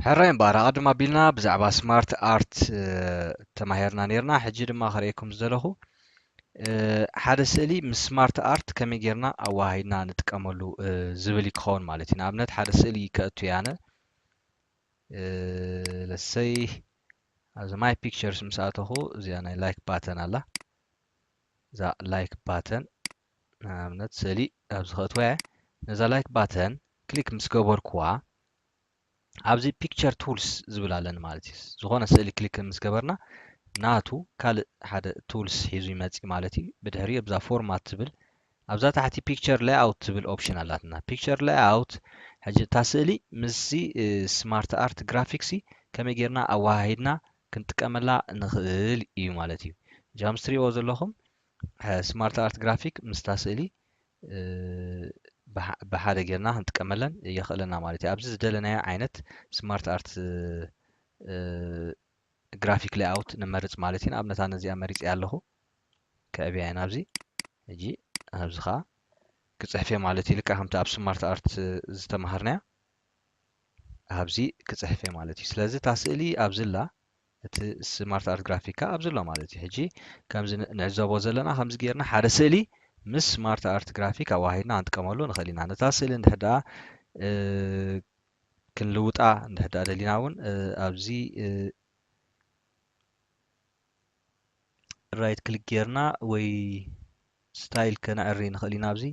ሕራይ እምበኣር ኣቐድም ኣቢልና ብዛዕባ ስማርት ኣርት ተማሂርና ነይርና። ሕጂ ድማ ከርእየኩም ዝደለኹ ሓደ ስእሊ ምስ ስማርት ኣርት ከመይ ጌርና ኣወሃሂድና ንጥቀመሉ ዝብል ክኸውን ማለት እዩ። ንኣብነት ሓደ ስእሊ ከእቱ እየ ኣነ። ለሰይ ኣብዚ ማይ ፒክቸርስ ምስ ኣተኹ እዚኣ ናይ ላይክ ባተን ኣላ። እዛ ላይክ ባተን ንኣብነት ስእሊ ኣብዚ ከእትዋ እየ። ነዛ ላይክ ባተን ክሊክ ምስ ገበርኩዋ ኣብዚ ፒክቸር ቱልስ ዝብል ኣለኒ ማለት እዩ። ዝኾነ ስእሊ ክሊክ ምስ ገበርና ናቱ ካልእ ሓደ ቱልስ ሒዙ ይመጽእ ማለት እዩ። ብድሕሪኡ ኣብዛ ፎርማት ትብል ኣብዛ ታሕቲ ፒክቸር ሌይኣውት ትብል ኦፕሽን ኣላትና። ፒክቸር ሌይኣውት ሕጂ እታ ስእሊ ምስዚ ስማርት ኣርት ግራፊክሲ ከመይ ጌርና ኣወሃሂድና ክንጥቀመላ ንኽእል እዩ ማለት እዩ። ሕጂ ከምዚ ትሪእዎ ዘለኹም ስማርት ኣርት ግራፊክ ምስታ ስእሊ ብሓ- ብሓደ ጌርና ክንጥቀመለን የኽእለና ማለት እዩ። ኣብዚ ዝደለናዮ ዓይነት ስማርት ኣርት ግራፊክ ሌይኣውት ንመርጽ ማለት እዩ። ንኣብነት ኣነ እዚኣ መሪጸ ኣለኹ። ከእብያ እየ ናብዚ። ሕጂ ኣብዚ ኸዓ ክጽሕፍ እየ ማለት እዩ። ልክዕ ከምቲ ኣብ ስማርት ኣርት ዝተማሃርናዮ ኣብዚ ክጽሕፍ እየ ማለት እዩ። ስለዚ እታ ስእሊ ኣብዚ ኣላ፣ እቲ ስማርት ኣርት ግራፊክ ከኣ ኣብዚ ኣሎ ማለት እዩ። ሕጂ ከምዚ ን- ንዕዘቦ ዘለና ከምዚ ጌርና ሓደ ስእሊ ምስ ስማርት ኣርት ግራፊክ ኣወሃሂድና ክንጥቀመሉ ንኽእል ኢና። ነታ ስእሊ እንድሕር ደኣ እ፣ ክንልውጣ እንድሕር ደኣ ደሊና እውን እ፣ ኣብዚ እ፣ ራይት ክሊክ ጌርና ወይ ስታይል ከነዕሪ ንኽእል ኢና። ኣብዚ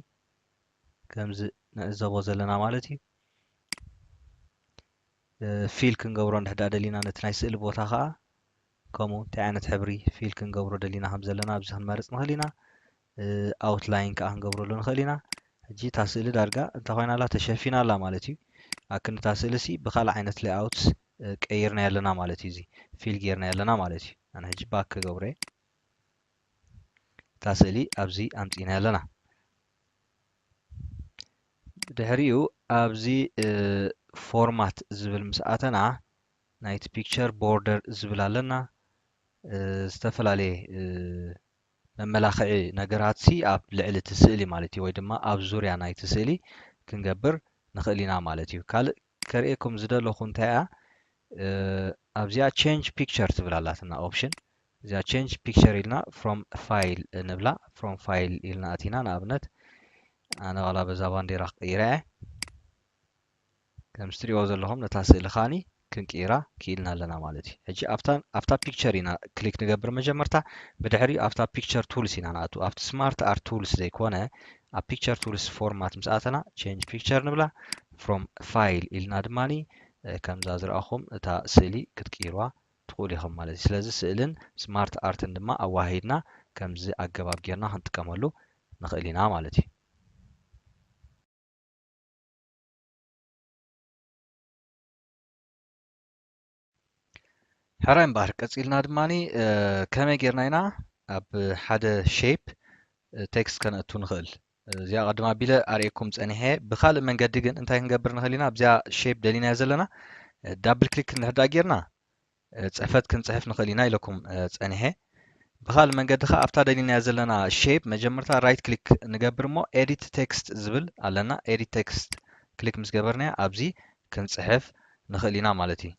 ከምዚ ንዕዘቦ ዘለና ማለት እዩ። ፊል ክንገብሮ እንድሕር ደኣ ደሊና ነቲ ናይ ስእሊ ቦታ ከዓ ከምኡ እንታይ ዓይነት ሕብሪ ፊል ክንገብሮ ደሊና ከም ዘለና ኣብዚ ክንመርፅ ንኽእል ኢና። ኣውትላይን ከዓ ክንገብረሉ ንኽእል ኢና። ሕጂ እታ ስእሊ ዳርጋ እንታይ ኮይና ኣላ? ተሸፊና ኣላ ማለት እዩ። ኣክን እታ ስእሊ ሲ ብካልእ ዓይነት ሌይኣውት ቀይርና ኣለና ማለት እዩ። እዚ ፊል ጌርና ኣለና ማለት እዩ። ኣነ ሕጂ ባክ ክገብሮ እየ። እታ ስእሊ ኣብዚ ኣምፂና ኣለና። ድሕሪኡ ኣብዚ ፎርማት ዝብል ምስ ኣተና ናይቲ ፒክቸር ቦርደር ዝብል ኣለና። ዝተፈላለየ መመላኽዒ ነገራት ሲ ኣብ ልዕሊ እቲ ስእሊ ማለት እዩ፣ ወይ ድማ ኣብ ዙርያ ናይቲ ስእሊ ክንገብር ንኽእል ኢና ማለት እዩ። ካልእ ከርእየኩም ዝደለኹ እንታይ እያ ኣብዚኣ ቼንጅ ፒክቸር ትብል ኣላትና ኦፕሽን። እዚኣ ቼንጅ ፒክቸር ኢልና ፍሮም ፋይል ንብላ። ፍሮም ፋይል ኢልና ኣቲና ንኣብነት ኣነ ዋላ በዛ ባንዴራ ክቅይራ እየ። ከምዚ ትሪእዎ ዘለኹም ነታ ስእሊ ከዓኒ ክንቅይራ ክኢልና ኣለና ማለት እዩ። ሕጂ ኣብታ ኣብታ ፒክቸር ኢና ክሊክ ንገብር መጀመርታ። ብድሕሪኡ ኣብታ ፒክቸር ቱልስ ኢና ንኣቱ። ኣብቲ ስማርት ኣርት ቱልስ ዘይኮነ ኣብ ፒክቸር ቱልስ ፎርማት ምስ ኣተና ቼንጅ ፒክቸር ንብላ። ፍሮም ፋይል ኢልና ድማኒ ከምዛ ዝረኣኹም እታ ስእሊ ክትቅይርዋ ትኽእሉ ኢኹም ማለት እዩ። ስለዚ ስእልን ስማርት ኣርትን ድማ ኣወሃሂድና ከምዚ ኣገባብ ጌርና ክንጥቀመሉ ንኽእል ኢና ማለት እዩ። ሕራይ እምበኣር ቀፂልና ድማ ከመይ ጌርና ኢና ኣብ ሓደ ሼፕ ቴክስት ከነእቱ ንኽእል? እዚኣ ቀድም ኣቢለ ኣርእየኩም ፀኒሐ። ብካልእ መንገዲ ግን እንታይ ክንገብር ንኽእል ኢና? ኣብዚኣ ሼፕ ደሊናዮ ዘለና ዳብል ክሊክ እንድሕር ደኣ ጌርና ጽሕፈት ክንጽሕፍ ንኽእል ኢና ኢለኩም ጸኒሐ። ብኻልእ መንገዲ ኸዓ ኣብታ ደሊናያ ዘለና ሼፕ መጀመርታ ራይት ክሊክ ንገብር እሞ ኤዲት ቴክስት ዝብል ኣለና። ኤዲት ቴክስት ክሊክ ምስ ገበርናያ ኣብዚ ክንጽሕፍ ንኽእል ኢና ማለት እዩ።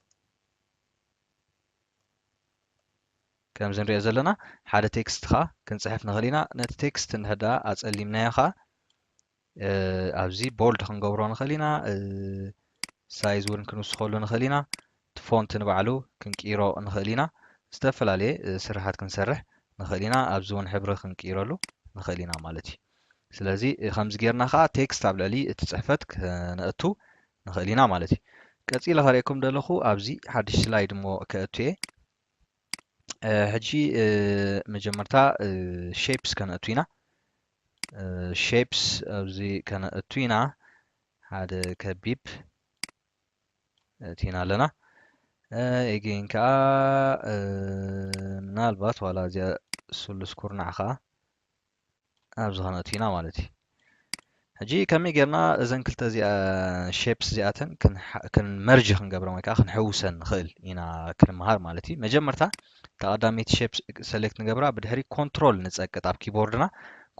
ከምዚ ንሪኦ ዘለና ሓደ ቴክስት ኸዓ ክንጽሕፍ ንኽእል ኢና። ነቲ ቴክስት እንድሕር ደኣ ኣጸሊምናዮ ኸዓ ኣብዚ ቦልድ ክንገብሮ ንኽእል ኢና። ሳይዝ እውን ክንውስኸሉ ንኽእል ኢና። እቲ ፎንት ንባዕሉ ክንቅይሮ ንኽእል ኢና። ዝተፈላለየ ስርሓት ክንሰርሕ ንኽእል ኢና። ኣብዚ እውን ሕብሪ ክንቅይረሉ ንኽእል ኢና ማለት እዩ። ስለዚ ከምዚ ጌርና ከዓ ቴክስት ኣብ ልዕሊ እቲ ጽሕፈት ከነእቱ ንኽእል ኢና ማለት እዩ። ቀጺለ ከርእየኩም ዘለኹ ኣብዚ ሓድሽ ስላይድ እሞ ከእቱ እየ። ሕጂ መጀመርታ ሼፕስ ከነእቱ ኢና። ሼፕስ ኣብዚ ከነእቱ ኢና። ሓደ ከቢብ እቲና ኣለና። ኤጌን ከዓ ምናልባት ዋላ እዚኣ ስሉስ ኩርናዕ ከዓ ኣብዚ ከነእቱ ኢና ማለት እዩ። ሕጂ ከመይ ጌርና እዘን ክልተ እዚኣ ሼፕስ እዚኣተን ክንመርጅ ክንገብረን ወይ ከዓ ክንሕውሰን ንኽእል ኢና ክንመሃር ማለት እዩ። መጀመርታ እታ ቀዳመይቲ ሼፕ ሰሌክት ንገብራ፣ ብድሕሪ ኮንትሮል ንፀቅጥ ኣብ ኪቦርድና።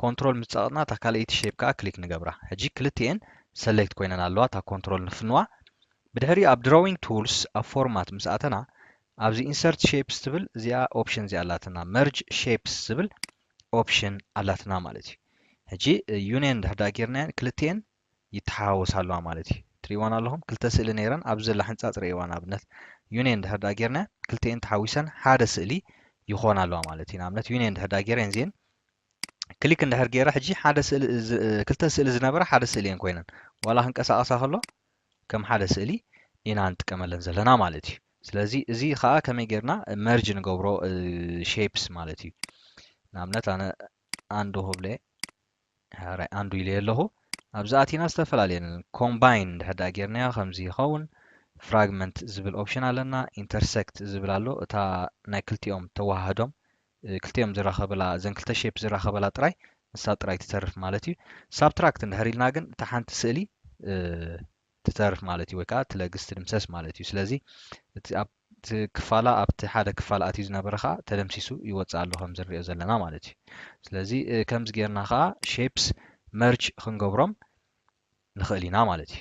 ኮንትሮል ምስ ፀቀጥና እታ ካልኣይቲ ሼፕ ከዓ ክሊክ ንገብራ። ሕጂ ክልቲኤን ሰሌክት ኮይነን ኣለዋ፣ እታ ኮንትሮል ንፍንዋ። ብድሕሪ ኣብ drawing tools ኣብ format ምስ ኣተና ኣብዚ insert shapes ትብል እዚኣ option እዚኣ ኣላትና፣ merge shapes ዝብል option ኣላትና ማለት እዩ። ሕጂ union እንድሕር ደኣ ጌርናየን ክልቲኤን ይተሓዋወሳ ኣለዋ ማለት እዩ። ትሪእዋን ኣለኹም ክልተ ስእሊ ነይረን ኣብዚ ዘላ ሕንፃፅ ርእይዋ ንኣብነት union እንድሕር ደኣ ጌርናየን ክልቲኤን ተሓዊሰን ሓደ ስእሊ ይኾና ኣለዋ ማለት እዩ። ንኣብነት union እንድሕር ደኣ ጌረን እዚኤን click እንድሕር ገይረ ሕጂ ሓደ ስእሊ ክልተ ስእሊ ዝነበረ ሓደ ስእሊ እየን ኮይነን ዋላ ክንቀሳቐሳ ከሎ ከም ሓደ ስእሊ ኢና ንጥቀመለን ዘለና ማለት እዩ። ስለዚ እዚ ከዓ ከመይ ጌርና merge ንገብሮ shapes ማለት እዩ። ንኣብነት ኣነ undo ክብለ ሕራይ undo ኢለ ኣለኹ። ኣብዚ ኣቲና ዝተፈላለየን combine እንድሕር ደኣ ጌርናዮ ከምዚ ይኸውን። Fragment ዝብል option ኣለና፣ intersect ዝብል ኣሎ። እታ ናይ ክልቲኦም ተዋሃህዶም ክልቲኦም ዝራኸብላ እዘን ክልተ shape ዝራኸብላ ጥራይ ንሳ ጥራይ ትተርፍ ማለት እዩ። Subtract እንድሕር ኢልና ግን እታ ሓንቲ ስእሊ ትተርፍ ማለት እዩ፣ ወይ ከዓ ትለግስ ትድምሰስ ማለት እዩ። ስለዚ እቲ ክፋላ ኣብቲ ሓደ ክፋል ኣትዩ ዝነበረ ከዓ ተደምሲሱ ይወፅእ ኣሎ ከም ዝንሪኦ ዘለና ማለት እዩ። ስለዚ ከምዚ ጌርና ከዓ shapes merge ክንገብሮም ንኽእል ኢና ማለት እዩ።